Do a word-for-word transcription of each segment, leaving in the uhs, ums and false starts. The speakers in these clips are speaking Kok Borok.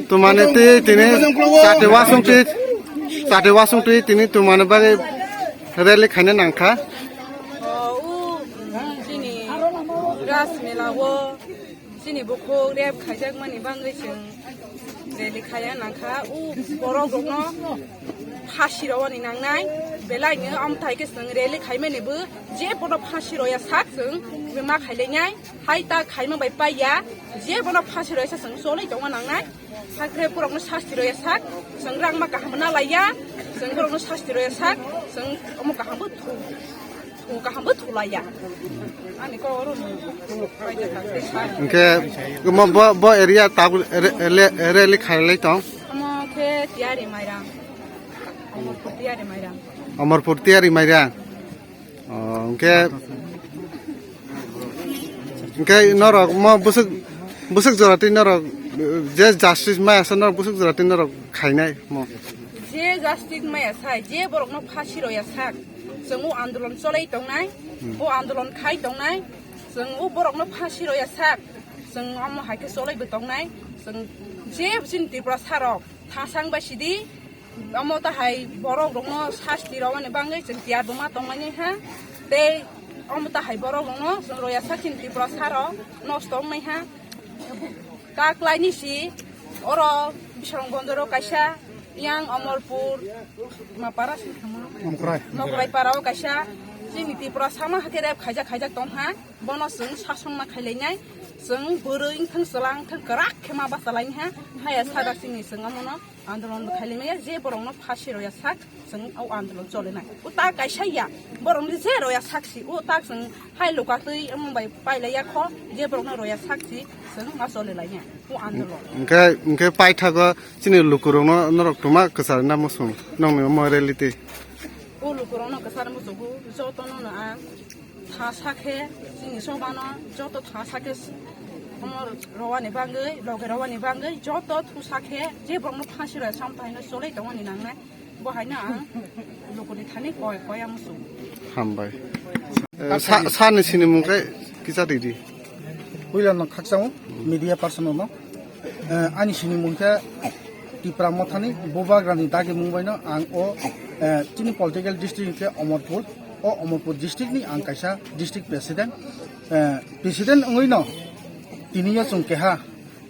Tumani twi tini chati wasung twi, chati wasung twi tini tumani bagwi rally khaina nangkha. O, u, chini Ras Mela o chini bukhuk rep khaijakmani bagwi chwng rally khaiya nangkha. U borok rokno phasi rwani nangnai, belai no amthai khe chwng rally khaimani bo je bono phasi rwya sak chwng ma khailainai. Hai ta khaima bai paiya, je bono phasi rwya sak chwng cholwi tongma nangnai. Hakhe borokno sasti rwya sak, chwng rangma kaham na laiya, chwng borokno sasti rwya sak, chwng omo kaham bo thu, thu kaham bo thu laiya. Ani kok oro no. Hwnkhe omo bo, bo area tabuk re-, le-, rally khailai tong? Omo khe Tiyari Mairang. Omorpur Tiyari Mairang. Omorpur Tiyari Mairang. O, hwnkhe, hwnkhe norok mo bwswk, bwswk jora twi norok je justice maya sa norok bwswk jora twi norok khainai mo? Je justice maya sai, je borokno phasi rwya sak, chwng o andolon cholwi tongnai, o andolon khai tongnai, chwng o borokno phasi rwya sak, chwng omo hai khe cholwi bo tongnai, chwng je chini Tripura sarok thasang bai sidi, Omo tahai borok rokno sasti rwmani bagwi chwng tiyar buma tongmani ha. Tei omo tahai borok rokno chwng rwya sak chini Tripura saro nosto wngmani ha. Kaklaini si oro Bisramganj o kaisa, yang Omorpur ma para si khama? Mokrai. Mokrai para o kaisa chini Tripura sama hakhe rep khaijak khaijak tong ha. Bono chwng sasong ma khailainai. Chwng bwrwi wngthang chwla wngthang kwrak khe ma bachalaini ha. Haya sadak chini chwng omono andolon bo khailai maya, je borokno phasi rwya sak, chwng o andolon cholinai. O ta kaisa ya, borokni je rwya sak si, o ta chwng hai lukatwi wng bai pailai ya kho, je borokno rwya sak si, chwng ma cholilai ya, o andolon. Hwnkhe, hwnkhe paithago chini lukurokno norok twma kwcharna muchung, nongni omo reality. O lukurokno kwchar muchungo, jotono no ang Thasa khe chini chobano joto thasa khe omo rwani bagwi, loge rwani bagwi joto thusa khe je borokno phansi rwya sam taino cholwi tongmani nangnai. Bo haino ang lukuni thani koi, koi ang muchung. Hambai. Eh, sa, sani sinimung khe kisa ridi. Puila no khakchangma media person no. Eh, ani sinimung khe Tipra Mothani bubagrani dagimung baino ang o, eh, chini political district hwnkhe Omorpur, o Omorpur district ni ang kaisa district president. Eh, president wngwi no tini yo chwng keha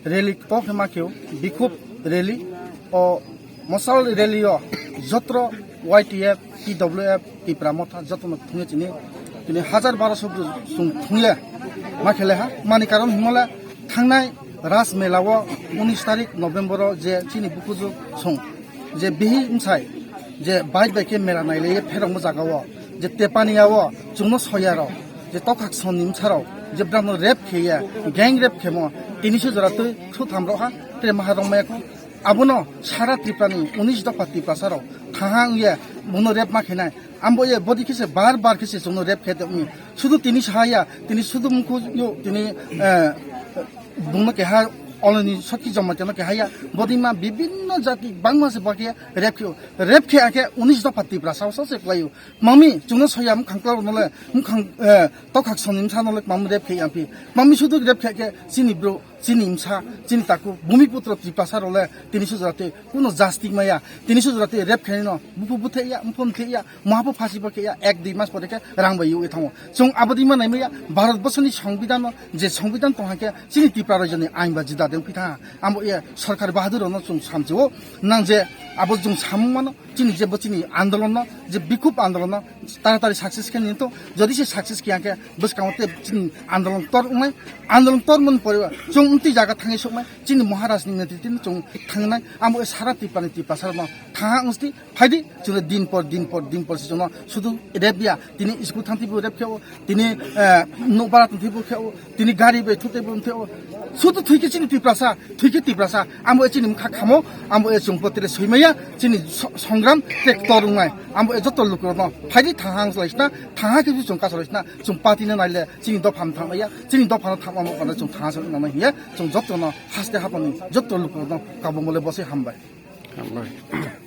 rally kok khe ma kheo, bikhub rally, o mosal rally o jotro Y T F, T W F, Tipra Motha jotono thungya chini, chini hajar baro so bru chwng thungya ma khe leha. Mani karon himole thangnai Ras Mela o unis tarik November o je chini bukuju song je bihi msai je bai bai khe mela nailaiye pherangmo jaga o je Tepania o chwngno soya rok je tokhak sonni msa rok je brano rep kheya, gang rep khemo tini se jora twi thu tham rok ha tre maha rok maya kho. Abono sara Tripura ni unis dopha Tiprasa rok thaha wngya bono rep ma khenai. Ambo ye bodi khe se bar bar khe se chwngno rep khe tongni. Sudu tini sahaya, tini sudu mukhu yo, tini, eh, bungno keha oloni sotki joma teno keha ya. Bodi ma bibinno jati bangma se baki rep khe, rep khe ake unis dopha Tiprasa o se kwlaio. Mami chwngno soya mukhang klaro nole, mukhang, eh, tokhak sonim sa nole mami rep khe yampi. Mami sudu rep khe ke chini bro, chini msa, chini taku, Bumiputro Tiprasa role, tini sujrate, kuno jastik maya, tini sujrate rep khaino, bupu buthe ya, mphon the ya, mahapo phasi bo khe ya, ek dui mas pore khe rang bai yui thango. Chwng abodi ma nai maya, Bharat Borsoni Songbidan no, je Songbidan tong hakhe, chini Tipra rajani ain ba jida deng pitha, amo ye, Sarkar Bahadur no chwng samjio, nang je, abo chwng samung mano, chini je bo chini andolon no, je bikhub andolon no, taratari success khe ninto, jodi se success khe angkhe, bwskango te chini andolon tor wngnai, andolon tor mon poriba, chwng mtwi jaga thangwi soknai, chini Maharaj ni netriti no chwng thangnai, amo e sara Tipra ni Tipra sara no thangha wngsti, phaidi, chwngno din por, din por, din por se chwngno sudu rep ya, tini school thangti bo rep khe o, tini, eh, nokbara tongti bo khe o, tini gari bai thute bo khe o, sudu thwikhe chini Tiprasa, thwikhe Tiprasa, amo e chini mkha khamo, amo e chwng potre soimaya, chini so-, songram tractor wngnai, amo e joto lukurokno, phaidi thangha wnglaisna, thangha khe chwng kaso laisna, chwng party no naile, chini dopha no thangmaya, chini dopha no thangma mo kono chwng thangha se wngnai hiya, chwng jotono haste hapani, joto lukurokno kabung mole bose hambai. Hambai.